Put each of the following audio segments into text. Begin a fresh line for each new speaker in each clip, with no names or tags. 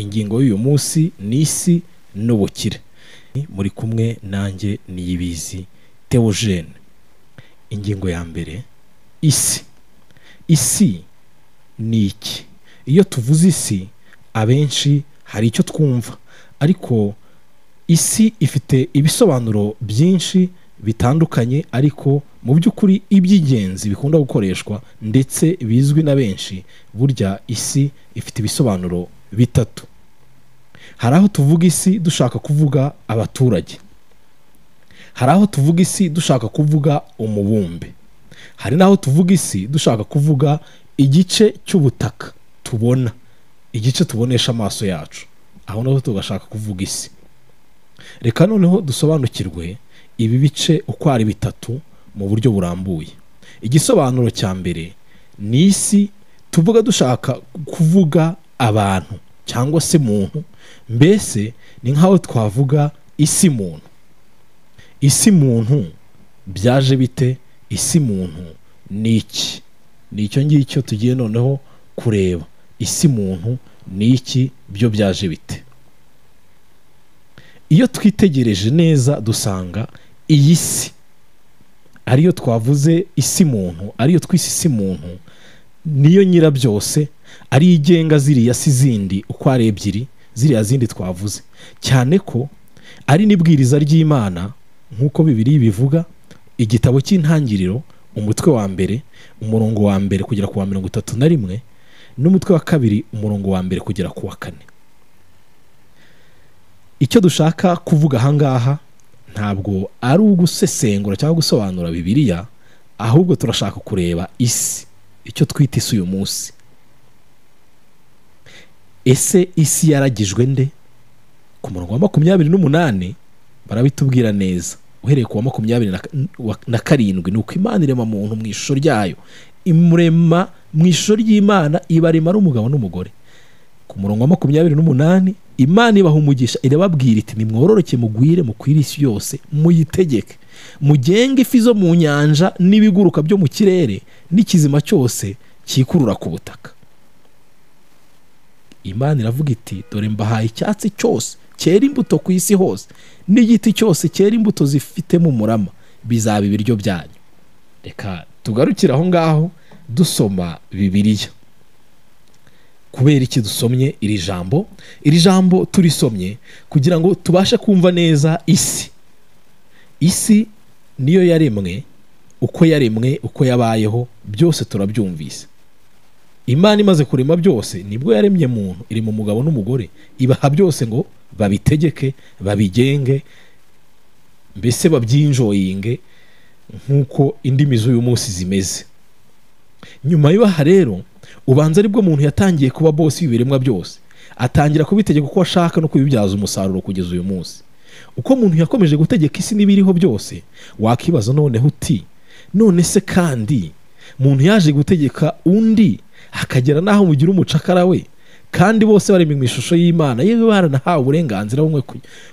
Ingingo y'uyu munsi ni isi n'ubukire. Muri kumwe nanjye Niyibizi Theogene. Ingingo ya mbere, isi. Isi ni iki? Iyo tuvuze isi abenshi hari icyo twumva, ariko isi ifite ibisobanuro byinshi bitandukanye, ariko mu by'ukuri iby'ingenzi bikunda gukoreshwa ndetse bizwi na benshi, burya isi ifite ibisobanuro bitatu. Hari aho tuvuga isi dushaka kuvuga abaturage, hari aho tuvuga isi dushaka kuvuga umubumbe, hari n'aho tuvuga isi dushaka kuvuga igice cy'ubutaka tubona, igice tubonesha amaso yacu, aho naho tugashaka kuvuga isi. Reka noneho dusobanukirwe ibi bice uko ari bitatu mu buryo burambuye. Igisobanuro cya mbere ni isi tuvuga dushaka kuvuga abantu cyangwa se muntu, mbese ni nkaho twavuga isi muntu. Isi muntu byaje bite? Isi muntu ni iki? Ni icyo ngicyo tugiye noneho kureba. Isi muntu ni iki, byo byaje bite? Iyo twitegereje neza dusanga iyi si ariyo twavuze isi muntu, ariyo twise isi muntu, niyo nyirabyose, ari igenga ziriya si zindi uko ari ebyiri, ziriya zindi twavuze, cyane ko ari n'ibwiriza ry'Imana nk'uko Bibiliya bivuga, igitabo cy'Intangiriro umutwe wa mbere umurongo wa mbere kugera ku wa 31, n'umutwe wa kabiri umurongo wa mbere kugera ku wa 4. Icyo dushaka kuvuga ahangaha ntabwo ari ugusesengura cyangwa gusobanura Bibiliya, ahubwo turashaka kureba isi, icyo twita isi uyu munsi. Ese isi yaragijwe nde? Ku murongo wa 28 barabitubwira neza, uhereye ku wa 27, nuko Imana irema muntu mu ishusho ryayo, imurema mu ishusho ry'Imana, ibarema ari umugabo n'umugore. Ku murongo wa 28 Imana ibaha umugisha, irababwira iti nimwororoke mugwire mukwire isi yose, muyitegeke, mugenge ifi zo mu nyanja n'ibiguruka byo mu kirere n'ikizima cyose cyikurura ku butaka. Imana iravuga iti dore mbahaye icyatsi cyose cyera imbuto ku isi hose, n'igiti cyose cyera imbuto zifitemo umurama, bizaba ibiryo byanyu. Reka tugarukire aho ngaho dusoma Bibiliya. Kubera iki dusomye iri jambo? Iri jambo turisomye kugira ngo tubashe kumva neza isi. Isi niyo yaremwe, uko yaremwe, uko yabayeho, byose turabyumvise. Imana imaze kurema byose nibwo yaremye muntu, iri mu mugabo n'umugore, ibaha byose ngo babitegeke, babigenge, mbese babyinjoyinge nk'uko indimi z'uyu munsi zimeze. Nyuma y'aha rero ubanza aribwo muntu yatangiye kuba boss y'ibiremwa byose, atangira kubitegeka uko ashaka no kubibyaza umusaruro kugeza uyu munsi. Uko muntu yakomeje gutegeka isi n'ibiriho byose, wakibaza noneho uti none se kandi muntu yaje gutegeka undi akagera naho mugira umucakara we, kandi bose bari mu ishusho y'Imana, yewe baranahawe uburenganzira bumwe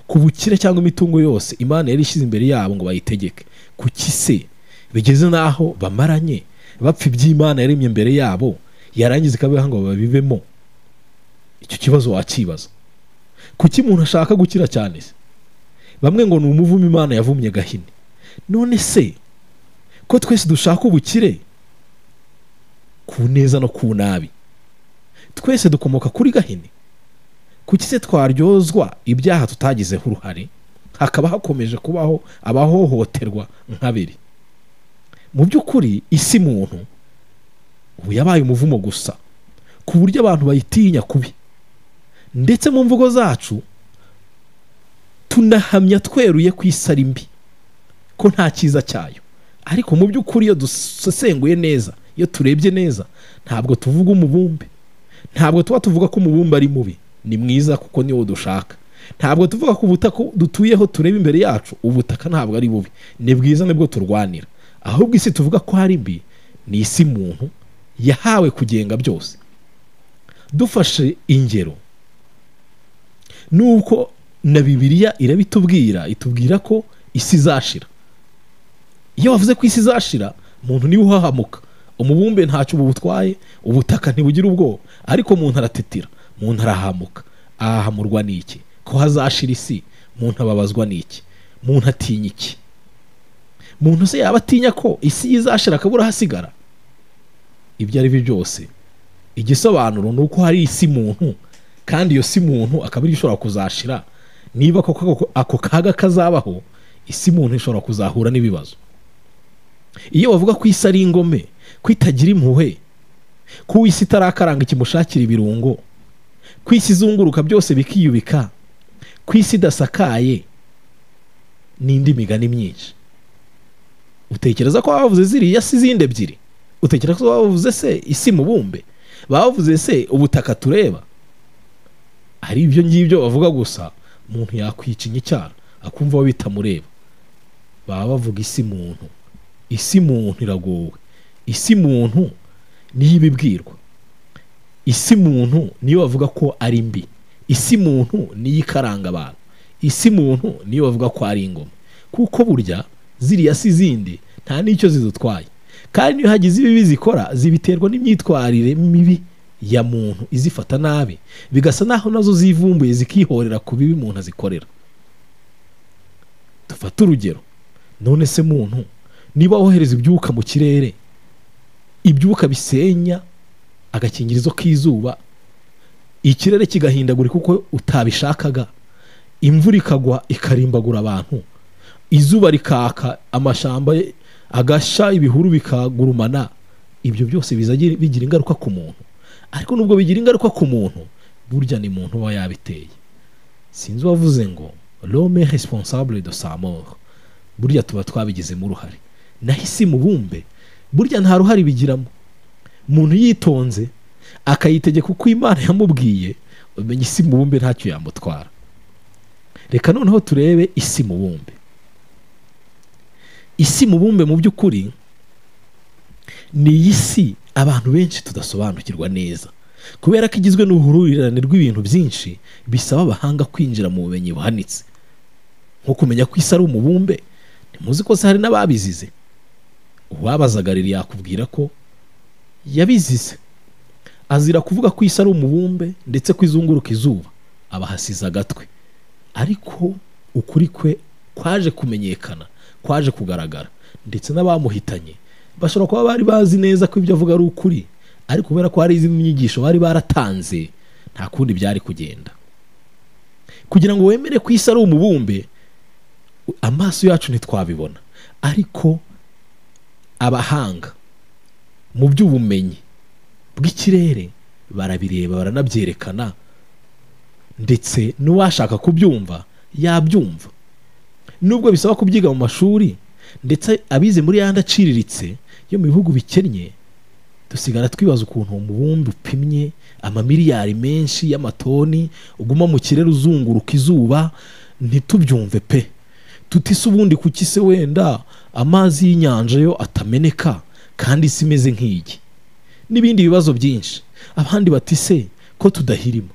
ku bukire cyangwa imitungo yose Imana yari ishyize imbere yabo ngo bayitegeke. Kuki se bigeze naho bamaranye bapfa iby'Imana yaremye imbere yabo, yarangiza ikabiha ngo babibemo? Icyo kibazo wakibaza. Kuki umuntu ashaka gukira cyane se? Bamwe ngo ni umuvumo Imana yavumye Gahini. None se ko twese dushaka ubukire ku neza no ku nabi, twese dukomoka kuri Gahini, kuki se twaryozwa ibyaha tutagizeho uruhare, hakaba hakomeje kubaho abahohoterwa nk'abiri? Mu by'ukuri isi muntu ubu yabaye umuvumo gusa, ku buryo abantu bayitinya kubi, ndetse mu mvugo zacu tunahamya tweruye ku isi ari mbi, ko nta cyiza cyayo. Ariko mu by'ukuri iyo dusesenguye neza, iyo turebye neza, ntabwo tuvuga umubumbe, ntabwo tuba tuvuga ko umubumbe ari mubi, ni mwiza kuko niwo dushaka. Ntabwo tuvuga ko ubutaka dutuyeho tureba imbere yacu, ubutaka ntabwo ari bubi, ni bwiza, nibwo turwanira. Ahubwo isi tuvuga ko ari mbi ni isi muntu yahawe kugenga byose. Dufashe ingero nuko na Bibiliya irabitubwira, itubwira ko isi izashira. Iyo bavuze ko isi izashira, muntu niwe uhahamuka, umubumbe ntacyo bubutwaye, ubutaka ntibugira ubwoba, ariko muntu aratetira, muntu arahamuka, Ahahamurwa n'iki? Ko hazashira isi, muntu ababazwa n'iki? Muntu atinya iki? Muntu se yaba atinya ko isi izashira akabura hasigara? Ibyo ari byo byose, igisobanuro ni uko hari isi muntu, kandi iyo si muntu akaba ari ishobora kuzashira. Niba koko ako kaga kazabaho, isi muntu ishobora kuzahura n'ibibazo. Iyo bavuga ko isi ari ingome, ko itagira impuhwe, ko isi itarakaranga ikimushakira ibirungo, ko isi izunguruka byose bikiyubika, ko isi idasakaye, n'indi migani myinshi. Utekereza ko bavuze ziriya si zindi ebyiri? Utekereza ko bavuze se isi mubumbe? Bavuze se ubutaka tureba? Ari ibyo ngibyo bavuga gusa, umuntu yakwicinya icyara akumva bitamureba. Baba bavuga isi muntu. Isi muntu iragowe. Isi muntu niyo ibibwirwa. Isi muntu niyo bavuga ko ari mbi. Isi muntu niyo ikaranga abantu. Isi muntu niyo bavuga ko ari ingoma. Kuko burya ziriya si zindi nta n'icyo zidutwaye. Kandi niyo hagize ibibi zikora, zibiterwa n'imyitwarire mibi ya muntu izifata nabi, bigasa naho nazo zivumbuye zikihorera ku bibi muntu azikorera. Dufate urugero, none se muntu niba wohereza ibyuka mu kirere, ibyuka bisenya agakingirizo k'izuba, ikirere kigahindagurika kuko utabishakaga, imvura ikagwa ikarimbagura abantu, izuba rikaka amashamba agasha, ibihuru bikagurumana, ibyo byose bizagira bigira ingaruka ku muntu. Ariko nubwo bigira ingaruka ku muntu, burya ni muntu uba yabiteye. Sinzi wavuze ngo l'homme est responsable de sa mort. Burya tuba twabigizemo uruhare. Naho isi mubumbe burya nta ruhare bigiramo. Umuntu yitonze akayitegeka uko Imana yamubwiye, umenya isi mubumbe ntacyo yamutwara. Reka noneho turebe isi mubumbe. Isi mubumbe mu by'ukuri ni isi abantu benshi tudasobanukirwa neza, kubera ko igizwe n'uruhurirane rw'ibintu byinshi bisaba abahanga kwinjira mu bumenyi buhanitse, nko kumenya ko isi ari umubumbe. Ntimuzi ko se hari n'ababizize? Uwabazaga rero yakubwira ko yabizize, azira kuvuga ko isi ari umubumbe ndetse ko izunguruka izuba, abahasize agatwe. Ariko ukuri kwe kwaje kumenyekana, kwaje kugaragara, ndetse n'abamuhitanye bashobora kuba bari bazi neza ko ibyo avuga ari ukuri, ariko kubera ko hari izindi nyigisho bari baratanze, nta kundi byari kugenda. Kugira ngo wemere ko isi ari umubumbe, amaso yacu ntitwabibona, ariko abahanga mu by'ubumenyi bw'ikirere barabireba, baranabyerekana, ndetse n'uwashaka kubyumva yabyumva. Nubwo bisaba kubyiga mu mashuri, ndetse abize muri yandi aciriritse yo mu bihugu bikennye, dusigara twibaza ukuntu umubumbe upimye amamiliyari menshi y'amatoni uguma mu kirere uzunguruka izuba, ntitubyumve pe. Tutise ubundi kuki se wenda amazi y'inyanja yo atameneka kandi isi imeze nk'igi, n'ibindi bibazo byinshi. Abandi bati se ko tudahirima,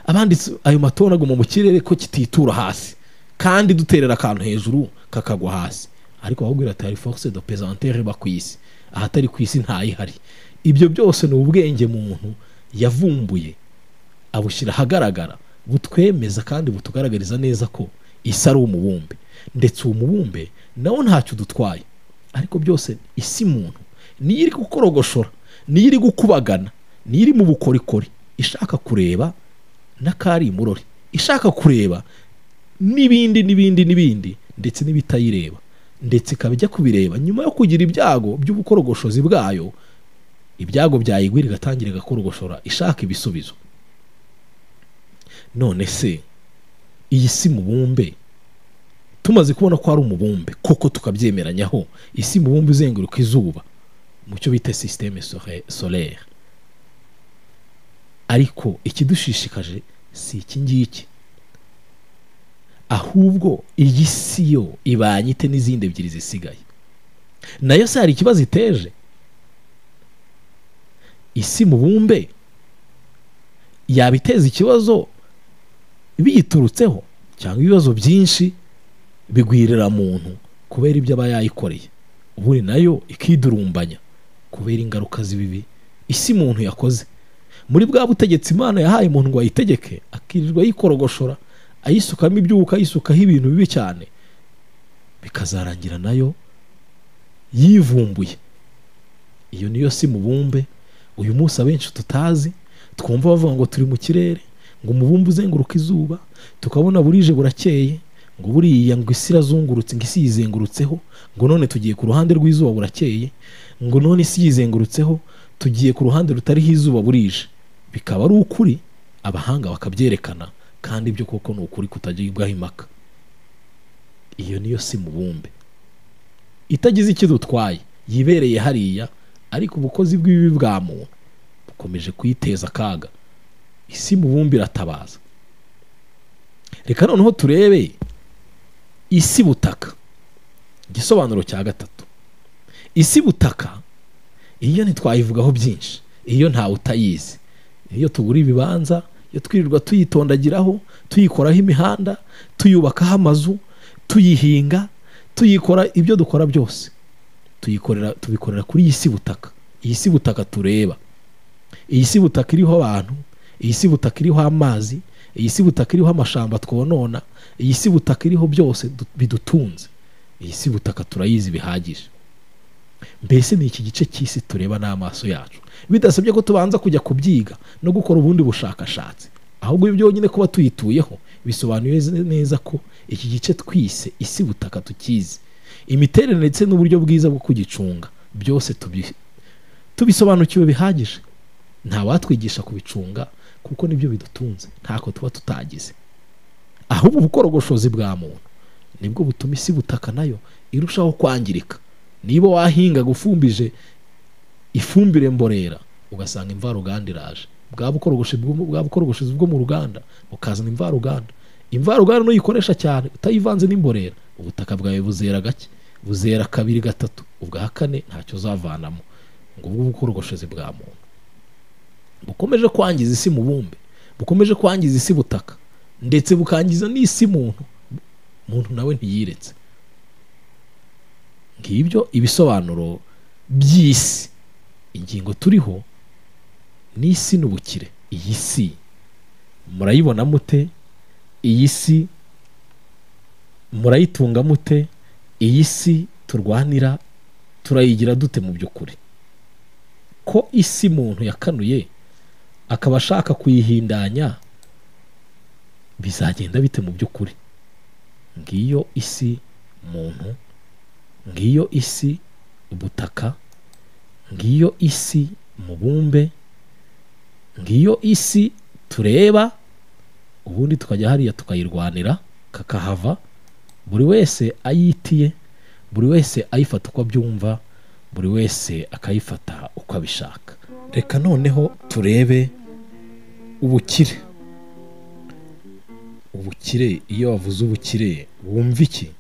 abandi ayo matoni aguma mu kirere ko kititura hasi kandi duterera akantu hejuru kakagwa hasi. Ariko ahubwo ati hari force de pesanteur iba ku isi, ahatari ku isi ntayihari. Ibyo byose ni ubwenge muntu yavumbuye abushyira ahagaragara, butwemeza kandi butugaragariza neza ko isi ari umubumbe, ndetse uwo mubumbe nawo ntacyo udutwaye. Ariko byose isi muntu niyo iri gukorogoshora, niyo iri gukubagana, niyo iri mu bukorikori, ishaka kureba n'akari imurori, ishaka kureba n'ibindi n'ibindi n'ibindi, ndetse n'ibitayireba, ndetse ikaba ijya kubireba nyuma yo kugira ibyago by'ubukorogoshozi bwayo. Ibyago byayigwira igatangira igakorogoshora ishaka ibisubizo. None se iyi si mubumbe tumaze kubona ko ari umubumbe koko, tukabyemeranyaho, isi mubumbe izenguruka izuba mu cyo bita système solaire, ariko ikidushishikaje si iki ngiki, ahubwo iyi si yo ibanye ite n'izindi ebyiri zisigaye? Nayo se hari ikibazo iteje? Isi mubumbe yabiteza ikibazo biyiturutseho, cyangwa ibibazo byinshi bigwirira muntu kubera ibyo aba yayikoreye, ubundi nayo ikidurumbanya kubera ingaruka z'ibibi isi muntu yakoze. Muri bwa butegetsi Imana yahaye umuntu ngo ayitegeke, akirirwa yikorogoshora, ayisukamo ibyuka, ayisukaho ibintu bibi cyane, bikazarangira nayo yivumbuye. Iyo niyo si mubumbe uyu munsi abenshi tutazi, twumva bavuga ngo turi mu kirere, ngo umubumbe uzenguruka izuba, tukabona burije burakeye, ngo buriya ngo isi irazungurutse, ngo isi yizengurutseho, ngo none tugiye ku ruhande rw'izuba burakeye, ngo none isi yizengurutseho, tugiye ku ruhande rutariho izuba burije. Bikaba ari ukuri, abahanga bakabyerekana, kandi ibyo koko ni ukuri kutagibwaho impaka. Iyo niyo si mubumbe itagize ikidutwaye, yibereye hariya, ariko ubukozi bw'ibibi bwa muntu bukomeje kuyiteza akaga. Isi mubumbe iratabaza. Reka noneho turebe isi butaka, igisobanuro cya gatatu. Isi butaka iyo ntitwayivugaho byinshi, iyo ntawe utayizi. Iyo tugura ibibanza, iyo twirirwa tuyitondagiraho, tuyikoraho imihanda, tuyubakaho amazu, tuyihinga, tuyikora ibyo dukora byose, tuyikorera, tubikorera kuri iyi si butaka. Iyi si butaka tureba, iyi si butaka iriho abantu, iyi si butaka iriho amazi, iyi si butaka iriho amashamba twonona, iyi si butaka iriho byose bidutunze. Iyi si butaka turayizi bihagije. Mbese ni iki gice cy'isi tureba n'amaso yacu, bidasabye ko tubanza kujya kubyiga no gukora ubundi bushakashatsi, ahubwo ibyo byonyine kuba tuyituyeho bisobanuye neza ko iki gice twise isi butaka tukizi. Imiterere ndetse n'uburyo bwiza bwo kugicunga byose tubisobanukiwe bihagije. Nta watwigisha kubicunga kuko nibyo bidutunze, ntako tuba tutagize. Ahubwo ubukorogoshozi bwa muntu nibwo butuma isi butaka nayo irushaho kwangirika. Niba wahinga gufumbije ifumbire mborera, ugasanga imvaruganda iraje, bwa bukorogoshozi bwo mu ruganda bukazana imvaruganda. Imvaruganda nuyikoresha cyane utayivanze n'imborera, ubutaka bwawe buzera gake, buzera kabiri gatatu, ubwa kane ntacyo uzavanamo. Ngo ubwo bukorogoshozi bwa muntu bukomeje kwangiza isi mubumbe, bukomeje kwangiza isi butaka, ndetse bukangiza n'isi muntu. Muntu nawe ntiyiretse. Ngibyo ibisobanuro by'isi. Ingingo turiho ni isi n'ubukire. Iyi si murayibona mute? Iyi si murayitunga mute? Iyi si turwanira turayigira dute mu by'ukuri? Ko isi muntu yakanuye akaba ashaka kuyihindanya, bizagenda bite mu by'ukuri? Ngiyo isi muntu, ngiyo isi ubutaka, ngiyo isi mubumbe, ngiyo isi tureba, ubundi tukajya hariya tukayirwanira kakahava, buri wese ayitiye, buri wese ayifata uko abyumva, buri wese akayifata uko abishaka. Reka noneho turebe ubukire. Ubukire, iyo wavuze ubukire wumva iki?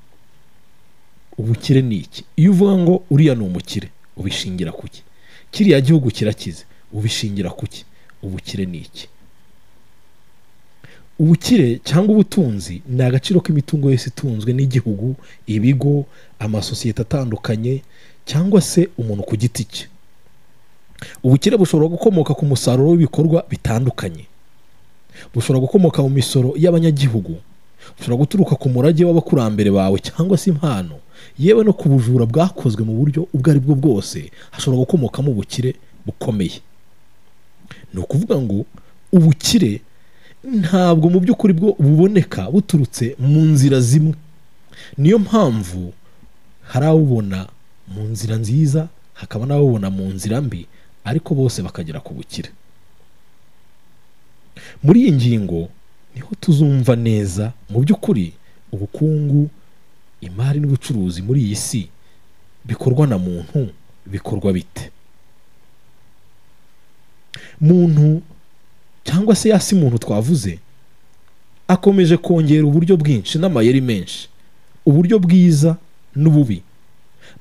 Ubukire ni iki? Iyo uvuga ngo uriya ni umukire, ubishingira kuki? Kiriya gihugu kirakize, ubishingira kuki? Ubukire ni iki? Ubukire cyangwa ubutunzi ni agaciro k'imitungo yose itunzwe n'igihugu, ibigo, amasosiyete atandukanye, cyangwa se umuntu ku giti cye. Ubukire bushobora gukomoka ku musaruro w'ibikorwa bitandukanye, bushobora gukomoka mu misoro y'abanyagihugu, bushobora guturuka ku murage w'abakurambere bawe cyangwa se impano, yewe no ku bujura bwakozwe mu buryo ubwo ari bwo bwose, hashobora gukomokamo ubukire bukomeye. Ni ukuvuga ngo ubukire ntabwo mu by'ukuri bwo buboneka buturutse mu nzira zimwe. Niyo mpamvu hari abubona mu nzira nziza, hakaba n'abubona mu nzira mbi, ariko bose bakagera ku bukire. Muri iyi ngingo niho tuzumva neza mu by'ukuri ubukungu, imari n'ubucuruzi muri iyi si bikorwa na muntu bikorwa bite. Muntu cyangwa se yasi muntu twavuze akomeje kongera uburyo bwinshi n'amayeri menshi, uburyo bwiza n'ububi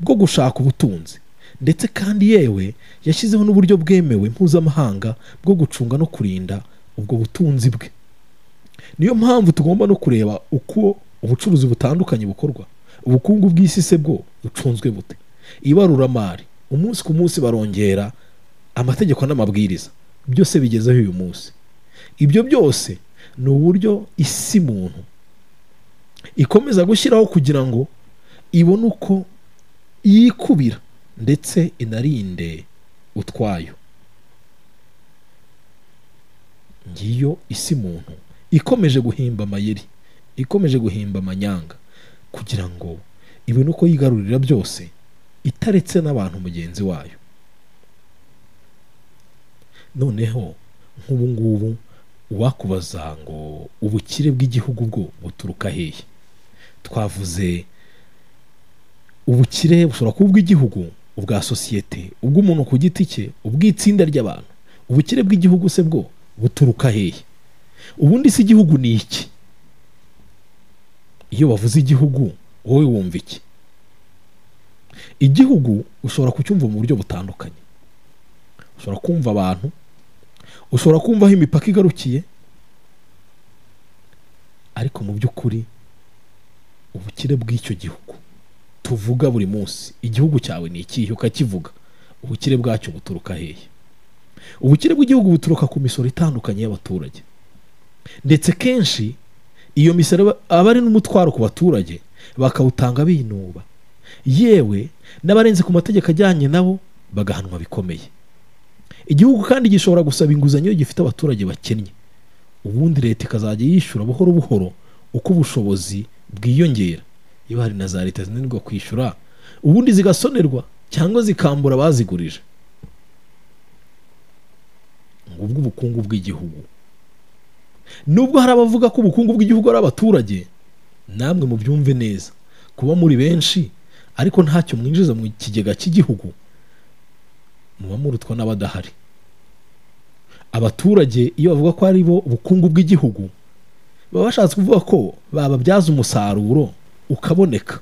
bwo gushaka ubutunzi, ndetse kandi yewe yashyizeho n'uburyo bwemewe mpuzamahanga bwo gucunga no kurinda ubwo butunzi bwe. Niyo mpamvu tugomba no kureba uko ubucuruzi butandukanye bukorwa, ubukungu bw'isi se bwo bucunzwe bute. Ibaruramari umunsi ku munsi barongera amategeko n'amabwiriza Byose bigezeho uyu munsi. Ibyo byose ni uburyo isi muntu ikomeza gushyiraho kugira ngo ibone uko yikubira ndetse inarinde utwayo. Ngiyo isi muntu ikomeje guhimba amayeri, ikomeje guhimba amanyanga kugira ngo ibone uko yigarurira byose itaretse n'abantu mugenzi wayo. Noneho nk'ubu ngubu uwakubaza ngo ubukire bw'igihugu bwo buturuka hehe, twavuze ubukire bushobora kuba ubw'igihugu, ubwa sosiyete, ubw'umuntu ku giti cye, ubw'itsinda ry'abantu. Ubukire bw'igihugu se bwo buturuka hehe? Ubundi se igihugu ni iki? Iyo bavuze igihugu wowe wumva iki? Igihugu ushobora kucyumva mu buryo butandukanye. Ushobora kumva abantu, ushobora kumva aho imipaka igarukiye, ariko mu by'ukuri ubukire bw'icyo gihugu tuvuga buri munsi, igihugu cyawe ni ikihe ukakivuga, ubukire bwacyo buturuka hehe? Ubukire bw'igihugu buturuka ku misoro itandukanye y'abaturage, ndetse kenshi iyo misoro aba ari n'umutwaro ku baturage, bakawutanga binuba, yewe n'abarenze ku mategeko ajyanye nabo bagahanwa bikomeye. Igihugu kandi gishobora gusaba inguzanyo gifite abaturage bakennye, ubundi leta ikazajya yishyura buhoro buhoro uko ubushobozi bwiyongera. Iyo hari na za leta zinanirwa kwishyura, ubundi zigasonerwa cyangwa zikambura abazigurije. Ngubwo ubukungu bw'igihugu. Nubwo hari abavuga ko ubukungu bw'igihugu ari abaturage, namwe mubyumve neza, kuba muri benshi ariko ntacyo mwinjiza mu kigega cy'igihugu, muba murutwa n'abadahari. Abaturage iyo bavuga ko ari bo ubukungu bw'igihugu, baba bashatse kuvuga ko bababyaza umusaruro ukaboneka.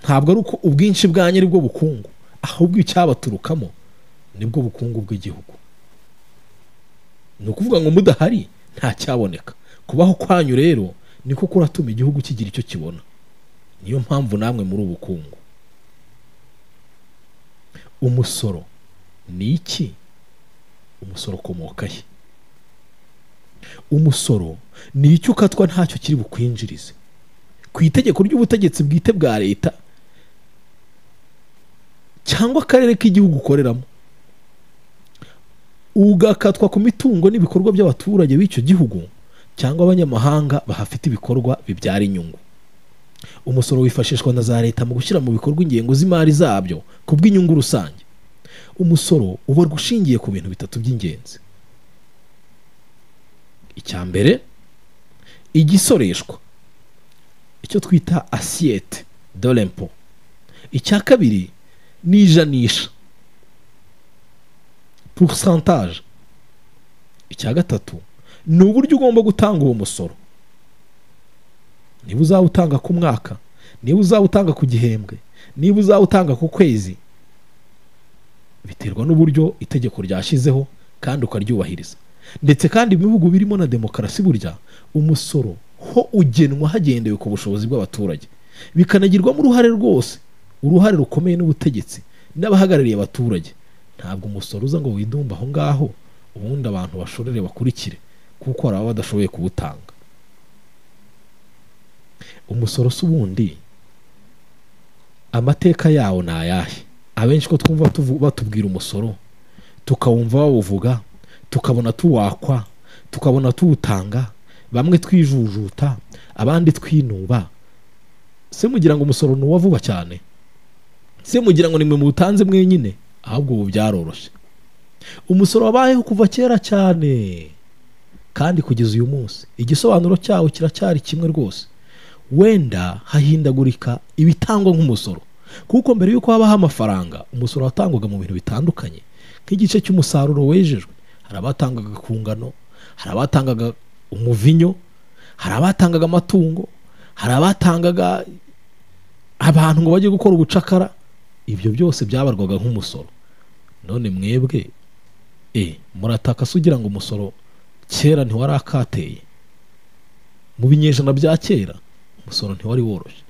Ntabwo ari uko ubwinshi bwanyu ari bwo bukungu, ahubwo icyabaturukamo nibwo bukungu bw'igihugu. Ni ukuvuga ngo mudahari nta cyaboneka. Kubaho kwanyu rero niko kuratuma igihugu kigira icyo kibona. Niyo mpamvu namwe muri ubukungu. Umusoro ni iki? Umusoro ukomoka he? Umusoro ni icyo ukatwa ntacyo kiri bukwinjirize. Ku itegeko ry'ubutegetsi bwite bwa leta cyangwa akarere k'igihugu ukoreramo, ugakatwa ku mitungo n'ibikorwa by'abaturage b'icyo gihugu cyangwa abanyamahanga bahafite ibikorwa bibyara inyungu. Umusoro wifashishwa na za leta mu gushyira mu bikorwa ingengo z'imari zabyo ku bw'inyungu rusange. Umusoro ubarwa ushingiye ku bintu bitatu by'ingenzi. Icya mbere, igisoreshwa, icyo twita assiette de l'impôt. Icya kabiri ni ijanisha, pourcentage. Icya gatatu ni uburyo ugomba gutanga uwo musoro. Niba uzawutanga ku mwaka, niba uzawutanga ku gihembwe, niba uzawutanga ku kwezi, biterwa n'uburyo itegeko ryashyizeho kandi ukaryubahiriza. Ndetse kandi mu bihugu birimo na demokarasi, burya umusoro ho ugenwa hagendewe ku bushobozi bw'abaturage, bikanagirwamo uruhare rwose, uruhare rukomeye n'ubutegetsi n'abahagarariye abaturage. Ntabwo umusoro uza ngo widumbe aho ngaho ubundi abantu bashorere bakurikire, kuko hari ababa badashoboye kuwutanga. Umusoro si ubundi amateka yawo ni ayahe? Abenshi ko twumva batubwira umusoro, tukawumva bawuvuga, tukabona tuwakwa, tukabona tuwutanga, bamwe twijujuta, abandi twinuba. Se mugira ngo umusoro ni uwa vuba cyane? Se mugira ngo nimwe muwutanze mwenyine? Ahubwo ubu byaroroshye. Umusoro wabayeho kuva kera cyane, kandi kugeza uyu munsi igisobanuro cyawo kiracyari kimwe rwose. Wenda hahindagurika ibitangwa nk'umusoro, kuko mbere y'uko habaho amafaranga, umusoro watangwaga mu bintu bitandukanye, nk'igice cy'umusaruro wejejwe. Hari abatangaga ku ngano, hari abatangaga umuvinyo, hari abatangaga amatungo, hari abatangaga abantu ngo bajye gukora ubucakara. Ibyo byose byabarwaga nk'umusoro. None mwebwe murataka se ugira ngo umusoro kera ntiwarakateye? Mu binyejana bya kera umusoro ntiwari woroshye,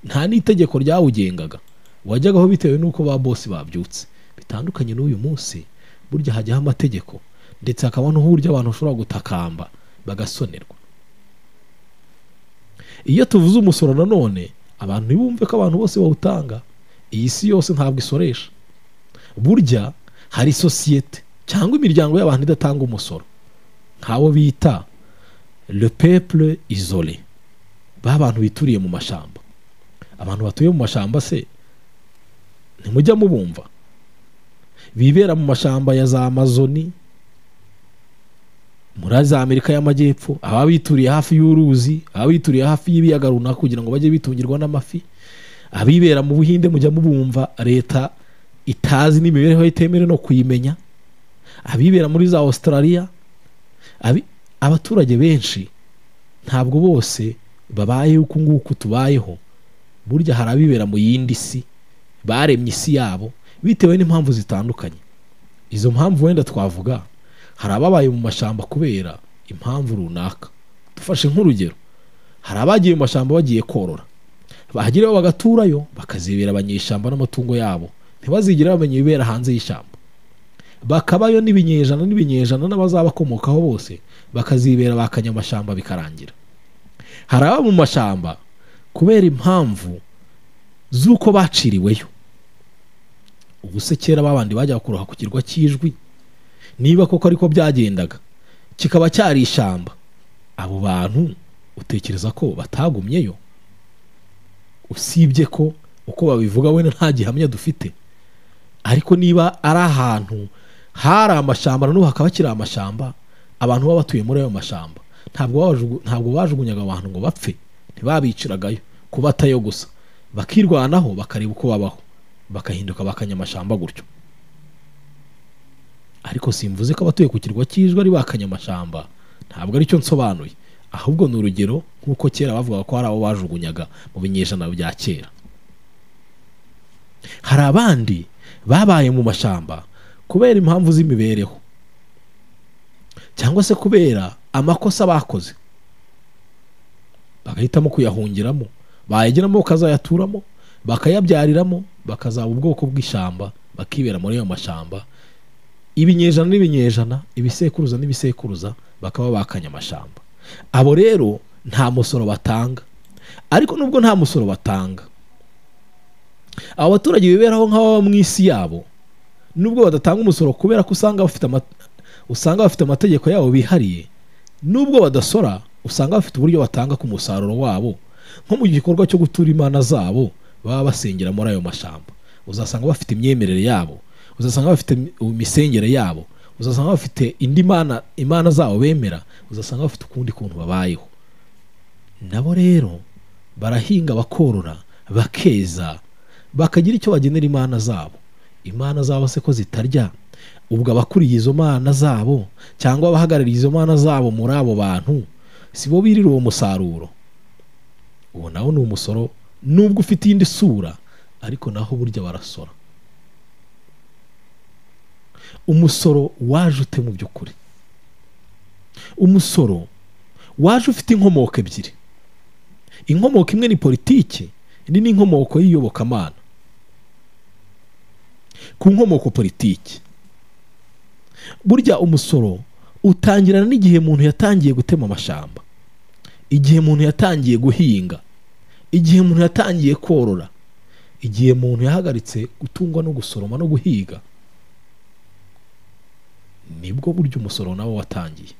nta n'itegeko ryawugengaga, wajyagaho bitewe n'uko ba bosi babyutse. Bitandukanye n'uyu munsi Burya hajyaho amategeko, ndetse hakaba n'uburyo abantu bashobora gutakamba bagasonerwa. Iyo tuvuze umusoro nanone, abantu ntibumve ko abantu bose bawutanga. Iyi si yose ntabwo isoresha. Burya hari sosiyete cyangwa imiryango y'abantu idatanga umusoro, nk'abo bita le peuple isolé, ba bantu bituriye mu mashamba. Abantu batuye mu mashamba se ntimujya mubumva? Bibera mu mashamba ya za Amazoni, muri za Amerika y'Amajyepfo, aba bituriye hafi y'uruzi, aba bituriye hafi y'ibiyaga runaka kugira ngo bajye bitungirwa n'amafi. Abibera mu Buhinde mujya mubumva, leta itazi n'imibereho itemerewe no kuyimenya. Abibera muri za Australia, abaturage benshi ntabwo bose babaye uku nguku tubayeho. Burya hari abibera mu yindi si, baremye isi yabo bitewe n'impamvu zitandukanye. Izo mpamvu wenda twavuga, hari ababaye mu mashamba kubera impamvu runaka. Dufashe nk'urugero, hari abagiye mu mashamba bagiye korora, bahagerayo bagaturayo, bakazibera abanyeshyamba n'amatungo yabo, ntibazigere bamenya ibibera hanze y'ishyamba. Bakabayo n'ibinyejana n'ibinyejana, n'abazabakomokaho bose bakazibera bakanyamashyamba bikarangira. Hari aba mu mashamba kubera impamvu z'uko baciriweyo. Ubu se kera babandi bajya kuroha ku kirwa cy'Ijwi, niba koko ariko byagendaga, kikaba cyari ishyamba, abo bantu utekereza ko batagumyeyo? Usibye ko uko babivuga wenda nta gihamya dufite, ariko niba ari ahantu hari amashyamba n'ubu hakaba hakiri amashyamba, abantu baba batuye muri ayo mashyamba ntabwo bajugunyaga abantu ngo bapfe, ntibabiciragayo, kubatayo gusa, bakirwanaho bakareba uko babaho, bakahinduka bakanyamashyamba gutyo. Ariko simvuze ko abatuye ku kirwa cy'Ijwi ari bakanyamashyamba, ntabwo aricyo nsobanuye, ahubwo ni urugero nk'uko kera bavugaga ko hari abo bajugunyaga mu binyejana bya kera. Hari abandi babaye mu mashyamba kubera impamvu z'imibereho, cyangwa se kubera amakosa bakoze, bagahitamo kuyahungiramo, bayageramo bakazayaturamo, bakayabyariramo, bakazaba ubwoko bw'ishyamba, bakibera muri ayo mashyamba ibinyejana n'ibinyejana, ibisekuruza n'ibisekuruza, bakaba bakanyamashyamba. Abo rero nta musoro batanga. Ariko nubwo nta musoro batanga, abo baturage biberaho nk'ababa mu isi yabo, nubwo badatanga umusoro kubera ko usanga bafite amategeko yabo bihariye, nubwo badasora usanga bafite uburyo batanga ku musaruro wabo, nko mu gikorwa cyo gutura imana zabo baba basengera muri ayo mashyamba. Uzasanga bafite imyemerere yabo, uzasanga bafite imisengere yabo, uzasanga bafite indi mana, imana zabo bemera, uzasanga bafite ukundi kuntu babayeho. Nabo rero barahinga, bakorora, bakeza, bakagira icyo bagenera imana zabo. Imana zabo se ko zitarya, ubwo abakuriye izo mana zabo cyangwa abahagarariye izo mana zabo muri abo bantu si bo birira uwo musaruro. Uwo nawo ni umusoro, nubwo ufite indi sura, ariko naho burya barasora. Umusoro waje ute mu by'ukuri? Umusoro waje ufite inkomoko ebyiri. Inkomoko imwe ni politiki, indi ni inkomoko y'iyobokamana. Ku nkomoko politiki, burya umusoro utangirana n'igihe umuntu yatangiye gutema amashamba, igihe umuntu yatangiye guhinga, igihe umuntu yatangiye korora, igihe umuntu yahagaritse gutungwa no gusoroma no guhiga, nibwo burya umusoro nawo watangiye.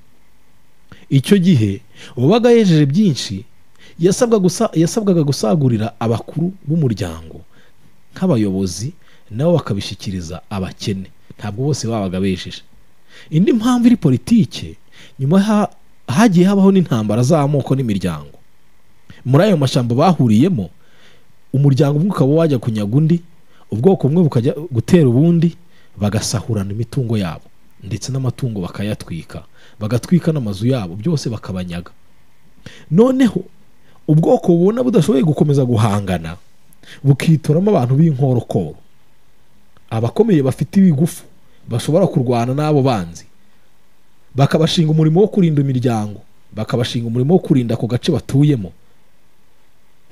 Icyo gihe uwabaga yejeje byinshi yasabwaga gusagurira abakuru b'umuryango nk'abayobozi, nabo bakabishikiriza abakene. Ntabwo bose babaga bejeje. Indi mpamvu iri politike, nyuma hagiye habaho n'intambara z'amoko n'imiryango. Muri ayo mashyamba bahuriyemo, umuryango umwe ukaba wajya kunyaga undi, ubwoko bumwe bukajya gutera ubundi, bagasahurana imitungo yabo ndetse n'amatungo bakayatwika, bagatwika n'amazu yabo, byose bakabanyaga. Noneho ubwoko bubona budashoboye gukomeza guhangana, bukitoramo abantu b'inkorokoro, abakomeye bafite ibigufu bashobora kurwana n'abo banzi, bakabashinga umurimo wo kurinda imiryango, bakabashinga umurimo wo kurinda ako gace batuyemo.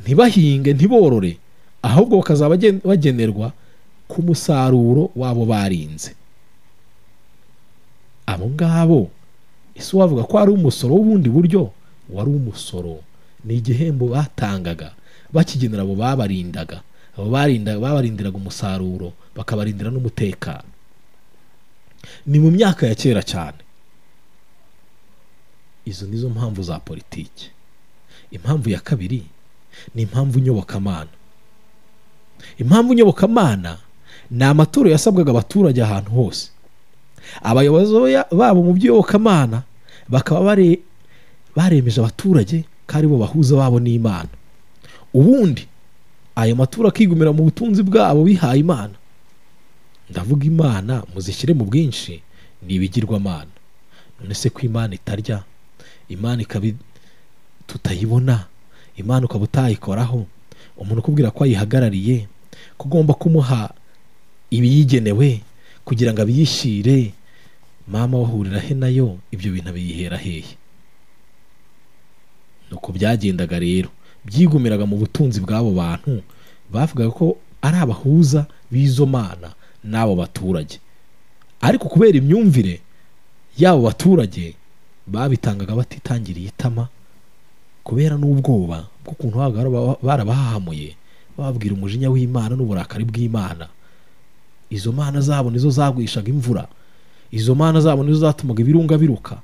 Ntibahinge, ntiborore, ahubwo bakazaba bagenerwa ku musaruro wabo barinze. Abo ngabo ese wavuga ko ari umusoro w'ubundi buryo? Wari umusoro, ni igihembo batangaga bakigenera abo babarindaga, abo babarindiraga umusaruro, bakabarindira n'umutekano. Ni mu myaka ya kera cyane. Izo nizo mpamvu za politiki. Impamvu ya kabiri ni impamvu nyobokamana. Impamvu nyobokamana ni amaturo yasabwaga abaturage ahantu hose. Abayobozi babo mu by'iyobokamana bakaba baremeje abaturage ko ari bo bahuza babo n'Imana. Ubundi ayo maturo akigumira mu butunzi bwabo bihaye Imana. Ndavuga Imana muzishyire mu bwinshi, ni ibigirwamana. None se ko Imana itarya, Imana ikaba tutayibona, Imana ukaba utayikoraho, umuntu ukubwira ko ayihagarariye, ko ugomba kumuha ibiyigenewe kugira ngo abiyishyire, mama wahurira he nayo? Ibyo bintu abiyihera hehe? Nuko byagendaga rero, byigumiraga mu butunzi bw'abo bantu bavugaga ko ari abahuza b'izo mana n'abo baturage. Ariko kubera imyumvire y'abo baturage babitangaga batitangiriye itama, kubera n'ubwoba bw'ukuntu barabahahamuye, bababwira umujinya w'Imana n'uburakari bw'Imana. Izo mana zabo nizo zagwishaga imvura, izo mana zabo nizo zatumaga ibirunga biruka,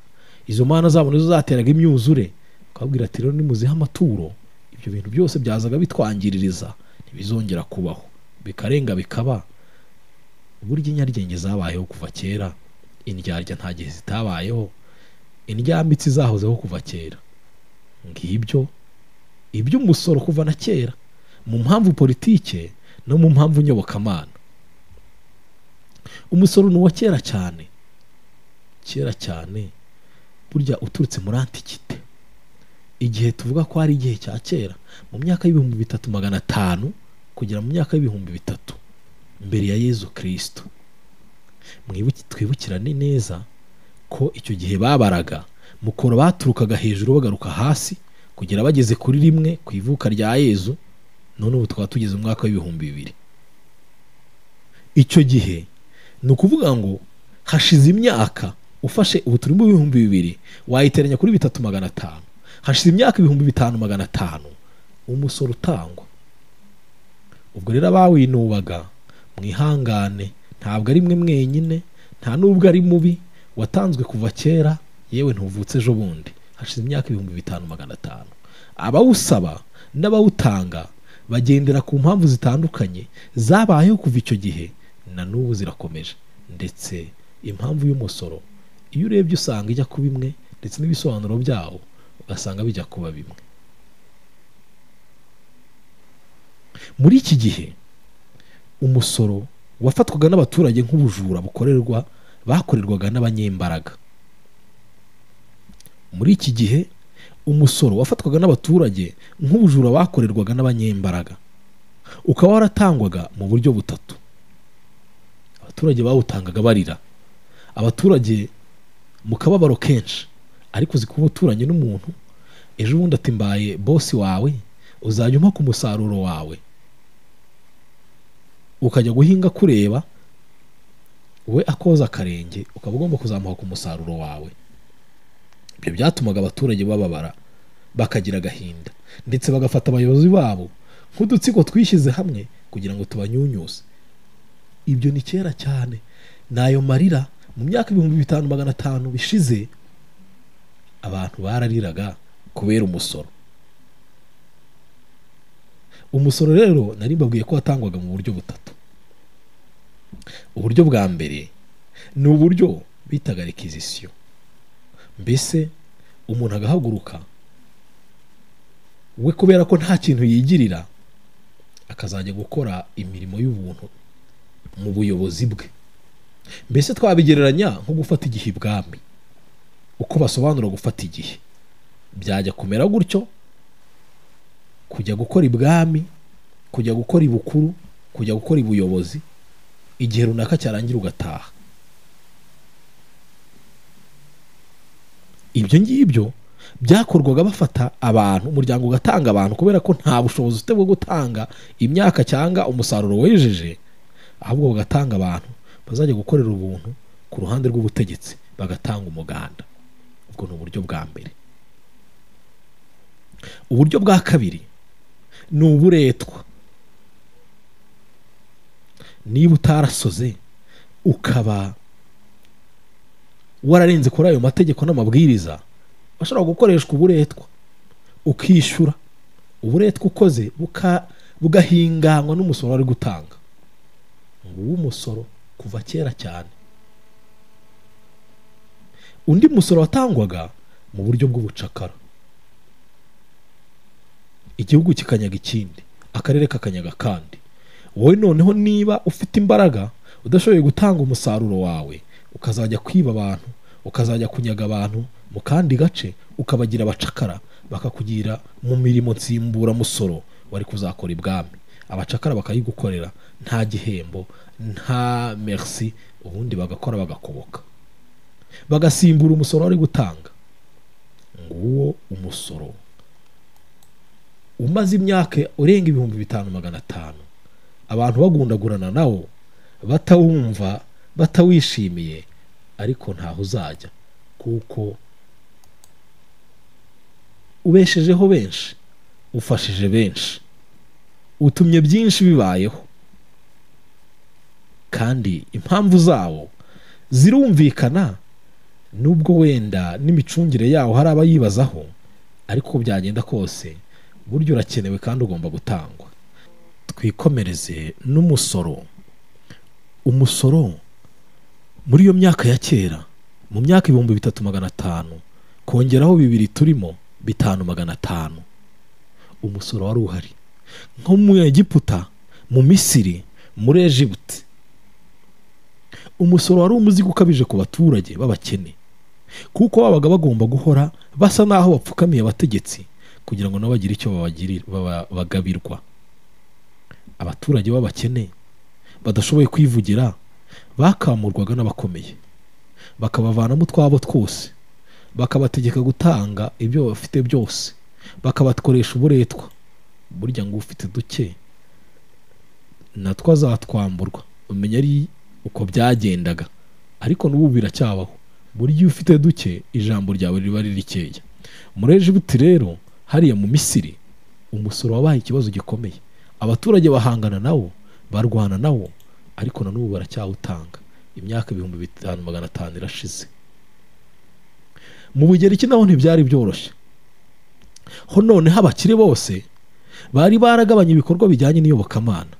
izo mana zabo nizo zateraga imyuzure. Bakababwira ati rero nimuziha amaturo, ibyo bintu byose byazaga bitwangiririza ntibizongera kubaho, bikarenga bikaba. Burya inyaryenge zabayeho kuva kera, indyarya nta gihe zitabayeho, indyamitsi zahozeho kuva kera. Ngibyo iby'umusoro kuva na kera, mu mpamvu politike no mu mpamvu nyobokamana. Umusoro ni uwa kera cyane, kera cyane, burya uturutse muri antikite. Igihe tuvuga ko ari igihe cya kera, mu myaka y'3500 kugera mu myaka y'3000 mbere ya Yezu Kristo. Twibukirane neza ko icyo gihe babaraga mukoro baturukaga hejuru bagaruka hasi kugera bageze kuri rimwe ku ivuka rya Yezu. None ubu twaba tugeze mu mwaka w'2000. Icyo gihe ni ukuvuga ngo hashize imyaka, ufashe ubu turi mu 2000 wayiteranya kuri 3500, hashize imyaka 5500 umusoro utangwa. Ubwo rero abawinubaga mwihangane, ntabwo ari mwe mwenyine, nta nubwo ari mubi, watanzwe kuva kera, yewe ntuvutse ejo bundi, hashize imyaka 5500. Abawusaba n'abawutanga bagendera ku mpamvu zitandukanye zabayeho kuva icyo gihe na n'ubu zirakomeje. Ndetse impamvu y'umusoro iyo urebye usanga ijya kuba imwe, ndetse n'ibisobanuro byawo ugasanga bijya kuba bimwe. Muri iki gihe umusoro wafatwaga n'abaturage nk'ubujura bakorerwaga n'abanyembaraga. Muri iki gihe umusoro wafatwaga n'abaturage nk'ubujura bakorerwaga n'abanyembaraga, ukaba waratangwaga mu buryo butatu. Abaturage bawutangaga barira, abaturage mu kababaro kenshi. Ariko uzi kuba uturanye n'umuntu ejo bundi ati mbaye bosi wawe, uzajya umpa ku musaruro wawe, ukajya guhinga kureba we akoza akarenge, ukaba ugomba kuzamuha ku musaruro wawe. Ibyo byatumaga abaturage bababara, bakagira agahinda, ndetse bagafata abayobozi babo nk'udutsiko twishyize hamwe kugira ngo tubanyunyuse. Ibyo ni kera cyane. Nayo marira mu myaka 5500 bishize abantu barariraga kubera umusoro. Umusoro rero nari mbabwiye ko watangwaga mu buryo butatu. Uburyo bwa mbere ni uburyo bitaga requisition. Mbese umuntu agahaguruka we kubera ko nta kintu yigirira, akazajya gukora imirimo y'ubuntu mu buyobozi bwe. Mbese twabigereranya nko gufata igihe ibwami. Uko basobanura gufata igihe, byajya kumera gutyo: kujya gukora ibwami, kujya gukora ibukuru, kujya gukora ibuyobozi, igihe runaka cyarangira ugataha. Ibyo ngibyo byakorwaga bafata abantu, umuryango ugatanga abantu kubera ko nta bushobozi ufite bwo gutanga imyaka cyangwa umusaruro wejeje, ahubwo bagatanga abantu bazajya gukorera ubuntu ku ruhande rw'ubutegetsi, bagatanga umuganda. Ubwo ni uburyo bwa mbere. Uburyo bwa kabiri ni uburetwa. Niba utarasoze ukaba wararenze kuri ayo mategeko n'amabwiriza, bashobora gukoreshwa uburetwa, ukishyura uburetwa ukoze bugahinganwa n'umusoro wari gutanga. Nguwo umusoro kuva kera cyane. Undi musoro watangwaga mu buryo bw'ubucakara, igihugu kikanyaga ikindi, akarere kakanyaga kandi. Wowe noneho niba ufite imbaraga udashoboye gutanga umusaruro wawe, ukazajya kwiba abantu, ukazajya kunyaga abantu mu kandi gace, ukabagira abacakara, bakakugira mu mirimo nsimbura musoro wari kuzakora ibwami. Abacakara bakayigukorera nta gihembo, nta merci, ubundi bagakora bagakoboka, bagasimbura umusoro wari gutanga. Nguwo umusoro umaze imyaka urenga 5500 abantu bagundagurana nawo, batawumva, batawishimiye, ariko ntaho uzajya kuko ubeshejeho benshi, ufashije benshi, utumye byinshi bibayeho. Kandi impamvu zawo zirumvikana, nubwo wenda n'imicungire yawo hari abayibazaho, ariko byagenda kose buryo urakenewe kandi ugomba gutangwa. Twikomereze n'umusoro. Umusoro muri iyo myaka ya kera, mu myaka 3500 kongeraho 2 turimo 5500, umusoro wari uhari. Nko mu Egiputa, mu Misiri, muri Egiputa, umusoro wari umuzigo ukabije ku baturage b'abakene, kuko babaga bagomba guhora basa naho bapfukamiye abategetsi kugira ngo nabo bagire icyo bagabirwa. Abaturage b'abakene badashoboye kwivugira bakamurwaga n'abakomeye, bakabavanamo utwabo twose, bakabategeka gutanga ibyo bafite byose, bakabatkoresha uburetwa. Burya ngo ufite duke natwo azatwamburwa, umenya ari uko byagendaga, ariko n'ubu biracyabaho. Burya iyo ufite duke ijambo ryawe riba riri rikeya. Muri Egiputa rero, hariya mu Misiri, umusoro wabaye ikibazo gikomeye. Abaturage bahangana nawo, barwana nawo, ariko na n'ubu baracyawutanga. Imyaka 5500 irashize. Mu Bugereki naho ntibyari byoroshye. Ho noneho abakire bose bari baragabanye ibikorwa bijyanye n'iyobokamana,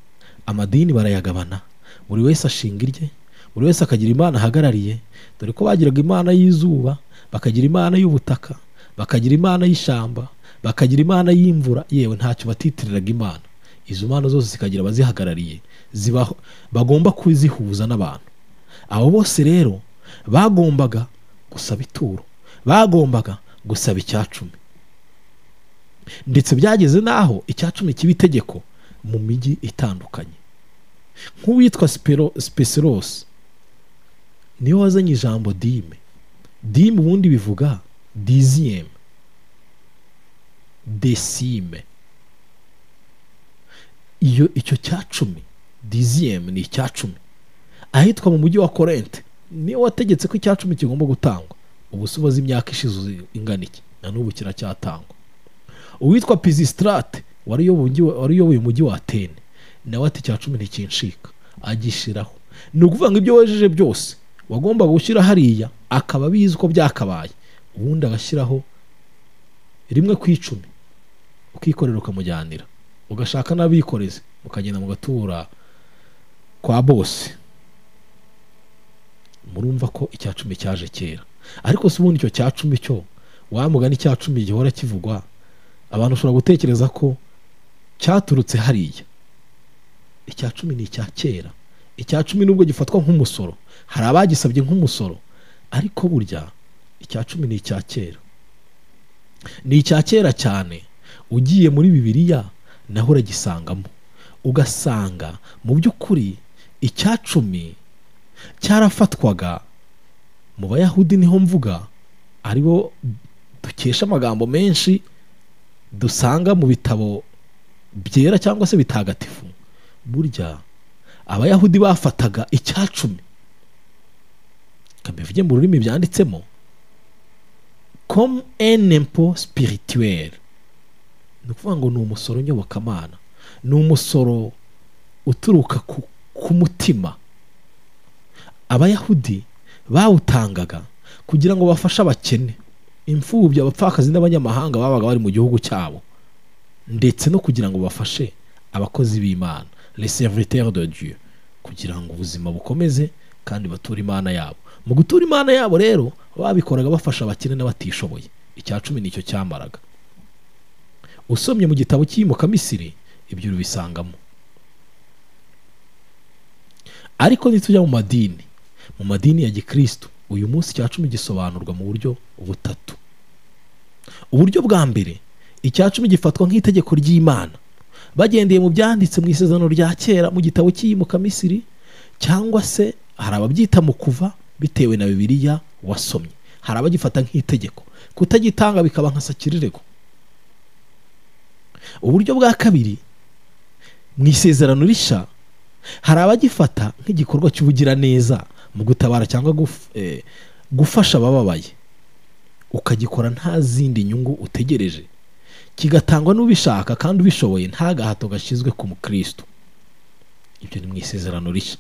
amadini barayagabana, buri wese ashinga irye, buri wese akagira imana ahagarariye. Dore ko bagiraga imana y'izuba, bakagira imana y'ubutaka, bakagira imana y'ishyamba, bakagira imana y'imvura, yewe ntacyo batitiriraga imana. Izo mana zose zikagira abazihagarariye, bagomba kuzihuza n'abantu. Abo bose rero bagombaga gusaba ituro, bagombaga gusaba icyacumi. Ndetse byageze naho icyacumi kiba itegeko mu mijyi itandukanye. Nk'uwitwa Speseros niwe wazanye ijambo dime. Dime ubundi bivuga dixième, decime. Iyo icyo cyacumi, dixième ni icyacumi. Ahitwa mu mujyi wa Korinthe niwe wategetse ko icyacumi kigomba gutangwa. Ubu se ubaze imyaka ishize ingana iki, na n'ubu kiracyatangwa. Uwitwa Pisistrate wari uyoboye umujyi wa Atene nawe ati icyacumi ntikinshika, agishiraho. Ni ukuvuga ngo ibyo wejeje byose wagombaga gushyira hariya, akaba abizi uko byakabaye, ubundi agashyiraho 1 ku 10, ukikorera ukamujyanira, ugashaka n'abikoreze, mukagenda mugatura kwa bose. Murumva ko icyacumi cyaje kera. Ariko se ubundi icyo cyacumi cyo wamugana icyacumi gihora kivugwa, abantu ushobora gutekereza ko cyaturutse hariya. Icyacumi ni icya kera. Icyacumi nubwo gifatwa nk'umusoro, hari abagisabye nk'umusoro, ariko burya icyacumi ni icya kera. Ni icya kera cyane. Ugiye muri Bibiliya naho uragisangamo, ugasanga mu by'ukuri icyacumi cyarafatwaga mu Bayahudi, niho mvuga, aribo dukesha amagambo menshi dusanga mu bitabo byera cyangwa se bitagatifu. Burya Abayahudi bafataga icyacumi Kambivuge mu rurimi byanditsemo, comme un impôt spirituel. Ni ukuvuga ngo ni umusoro nyobokamana, ni umusoro uturuka ku mutima. Abayahudi bawutangaga kugira ngo bafashe abakene, imfubyi, abapfakazi n'abanyamahanga babaga bari mu gihugu cyabo, ndetse no kugira ngo bafashe abakozi b'Imana, les serviteurs de Dieu, kugira ngo ubuzima bukomeze kandi bature Imana yabo. Mu gutura Imana yabo rero babikoraga bafasha abakene n'abatishoboye. Icya cumi nicyo cyamaraga. Usomye mu gitabo cy'Iyimukamisiri ibyo ubisangamo. Ariko nitujya mu madini ya gikristo uyu munsi icya cumi gisobanurwa mu buryo butatu. Uburyo bwa mbere, icya cumi gifatwa nk'itegeko ry'Imana bagendeye mu byanditse mu isezerano rya kera mu gitabo cy'Iyimukamisiri, cyangwa se hari ababyita mu kuva bitewe na Bibiliya wasomye. Hari abagifata nk'itegeko, kutagitanga bikaba nka sakirirego. Uburyo bwa kabiri, mu isezerano rishya hari abagifata nk'igikorwa cy'ubugiraneza mu gutabara cyangwa gufasha abababaye, ukagikora nta zindi nyungu utegereje, kigatangwa n'ubishaka kandi ubishoboye, nta gahato gashyizwe ku mukristo. Ibyo ni mu isezerano rishya.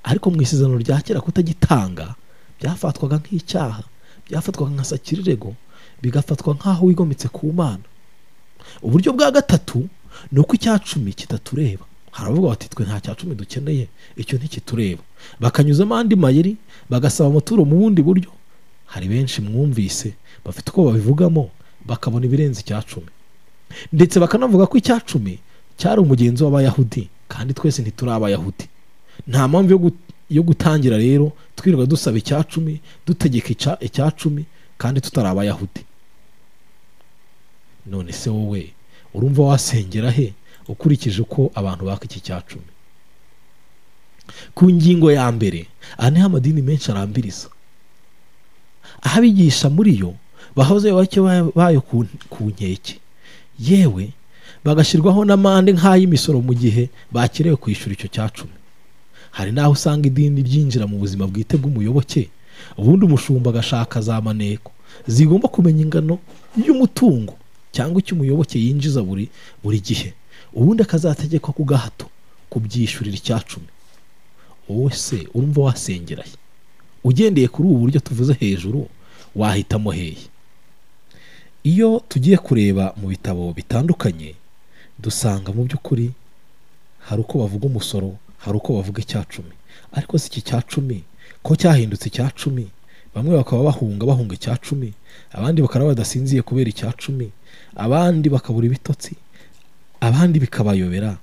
Ariko mu isezerano rya kera kutagitanga byafatwaga nk'icyaha, byafatwaga nka sakirirego, bigafatwa nk'aho wigometse ku Mana. Uburyo bwa gatatu ni uko icya cumi kitatureba. Haravuga bati twe nta cya cumi dukeneye, icyo ntikitureba. Bakanyuzamo andi mayeri, bagasaba amaturo mu bundi buryo. Hari benshi mwumvise bafite uko babivugamo, bakabona ibirenze icya cumi, ndetse bakanavuga ko icya cumi cyari umugenzo w'Abayahudi, kandi twese ntituri Abayahudi. Nta mpamvu yo gutangira rero twirirwa dusaba icya cumi, dutegeka icya cumi kandi tutari Abayahudi. None se wowe urumva wasengera he ukurikije uko abantu baka iki cya cumi? Ku ngingo ya mbere, aha niho amadini menshi arambiriza, aho abigisha muri yo bahoze bake bayo ku nkeke, yewe bagashyirwaho n'amande nk'ay'imisoro mu gihe bakerewe kwishyura icyo cya cumi. Hari n'aho usanga idini ryinjira mu buzima bwite bw'umuyoboke, ubundi umushumba agashaka za maneko zigomba kumenya ingano y'umutungo cyangwa icyo umuyoboke yinjiza buri gihe, ubundi akazategekwa ku gahato kubyishyurira icya cumi. Wowe se urumva wasengera he? Ugendeye kuri ubu buryo tuvuze hejuru wahitamo hehe? Iyo tugiye kureba mu bitabo bitandukanye dusanga mu by'ukuri hari uko bavuga umusoro, hari uko bavuga icya cumi. Ariko si iki cya cumi ko cyahindutse icya cumi, bamwe bakaba bahunga icya cumi, abandi bakaba badasinziye kubera icya cumi, abandi bakabura ibitotsi, abandi bikabayobera.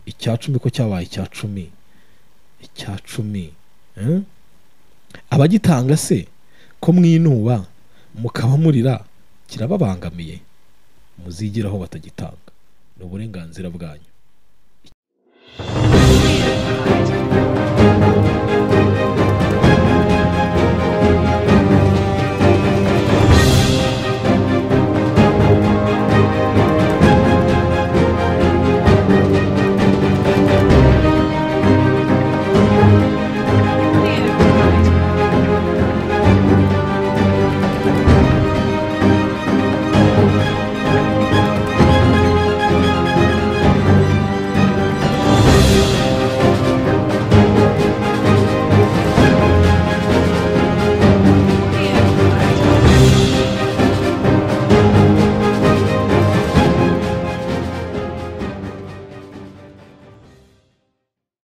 Icya cumi ko cyabaye icya cumi, icya cumi abagitanga se ko mwinuba mukaba murira kirababangamiye? Muzigiraho batagitanga, ni uburenganzira bwanyu.